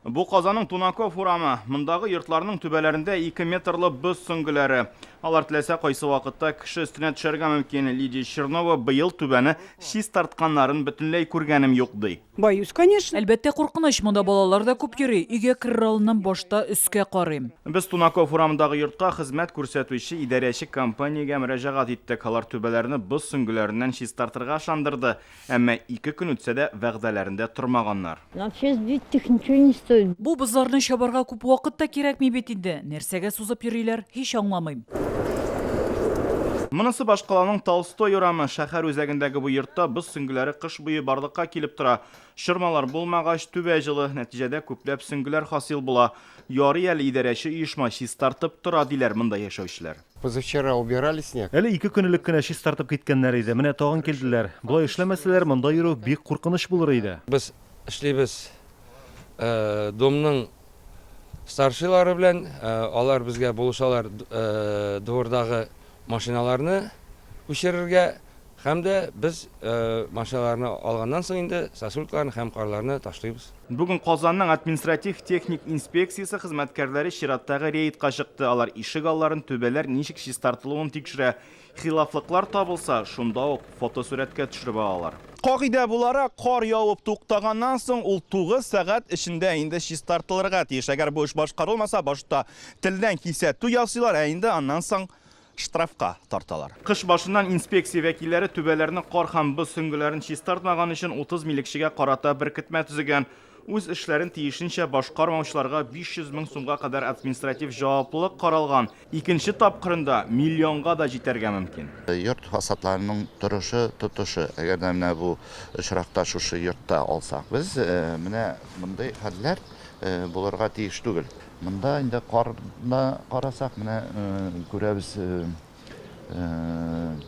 Бу Казанның Тунаков урамы. Мондагы йортларның түбәләрендә 2 метрлы боз сөңгеләре. Алар теләсә кайсы вакытта кеше өстенә төшәргә мөмкин. Лидия Чернова быел түбәне чистартканнарын бөтенләй күргәнем юк, ди. Боюсь, конечно. Әлбәттә, куркыныч, монда балалар да күп йөри. Өйгә керер алдыннан башта өскә карыйм. Без Тунаков урамындагы йортка хезмәт күрсәтүче идарәче компаниягә мөрәҗәгать иттек. Алар түбәләрне боз сөңгеләреннән чистартырга ышандырды. Әмма ике көн үтсә дә вәгъдәләрендә тормаганнар. Вообще сбить их ничего не стоит. Бу бозларны чабарга күп вакыт та кирәкми бит инде. Нәрсәгә сузып йөриләр, һич аңламыйм. Монысы башкаланың Толстой урамы. Шәһәр үзәгендәге бу йортта боз сөңгеләре кыш буе барлыкка килеп тора. Чормалар булмагач, түбә җылы, нәтиҗәдә күпләп сөңгеләр хасил була. Ярый әле идарәче оешма чистартып тора, диләр монда яшәүчеләр. Позавчера убирали снег. Әле ике көн элек кенә чистартып киткәннәр иде, менә тагын килделәр. Болай эшләмәсәләр, монда йөрү бик куркыныч булыр иде. Без эшлибез домның старшийлары белән, алар безгә булышалар двордагы машиналарны күчерергә һәм дә без машиналарны алганнан соң инде сосулькаларны һәм карларны ташлыйбыз. Бүген Казанның административ-техник инспекциясе хезмәткәрләре чираттагы рейдка чыкты. Алар ишек алларын, түбәләр ничек чистартылуын тикшерә. Хилафлыклар табылса, шунда ук фотосурәткә төшереп алалар. Кагыйдә буларак, кар явып туктаганнан соң, ул 9 сәгать эчендә инде чистартылырга тиеш. Әгәр бу эш башкарылмаса, башта телдән кисәтү ясыйлар, ә инде аннан соң штрафка тарталар. Кыш башыннан инспекция вәкилләре түбәләрне кар һәм боз сөңгеләрен чистартмаган өчен 30 милекчегә карата беркетмә төзегән. Үз эшләрен тиешенчә башкармаучыларга 500 мең сумга кадәр административ җаваплылык каралган. Икенче тапкырында миллионга да җитәргә мөмкин. Йорт фасадларының торышы, тотышы. Әгәр дә менә бу очракта шушы йортта алсак без, менә мондый хәлләр булырга тиеш түгел. Монда инде карны карасак, менә күрәбез,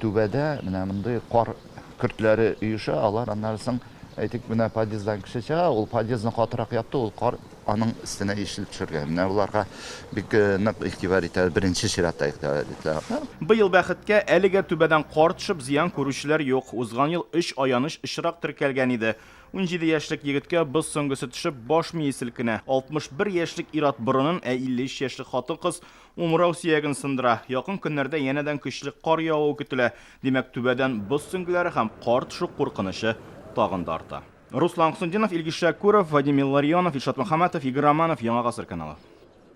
түбәдә менә мондый кар көртләре оеша, алар аннары соң, әйтик, менә подъезддан кеше чыга, ул подъездны катырак япты, ул кар аның өстенә ишелеп төшергә. Менә боларга бик нык игътибар итәбез, беренче чиратта игътибар ителә. Быел бәхеткә, әлегә түбәдән кар төшеп зыян күрүчеләр юк. Узган ел өч аяныч очрак теркәлгән иде. 17 яшьлек егеткә боз сөңгесе төшеп, баш мие селкенә. 61 яшьлек ир-ат борынын, ә 53 яшьлек хатын-кыз умрау сөяген сындыра. Якын көннәрдә янәдән көчле кар явуы көтелә. Димәк, түбәдән боз сөңгеләре һәм кар төшү куркынычы тагын да арта. Руслан Хөснетдинов, Илгиз Шәкүров, Вадим Илларионов, Илшат Мөхәммәтов, Игорь Романов, Яңа Гасыр каналы.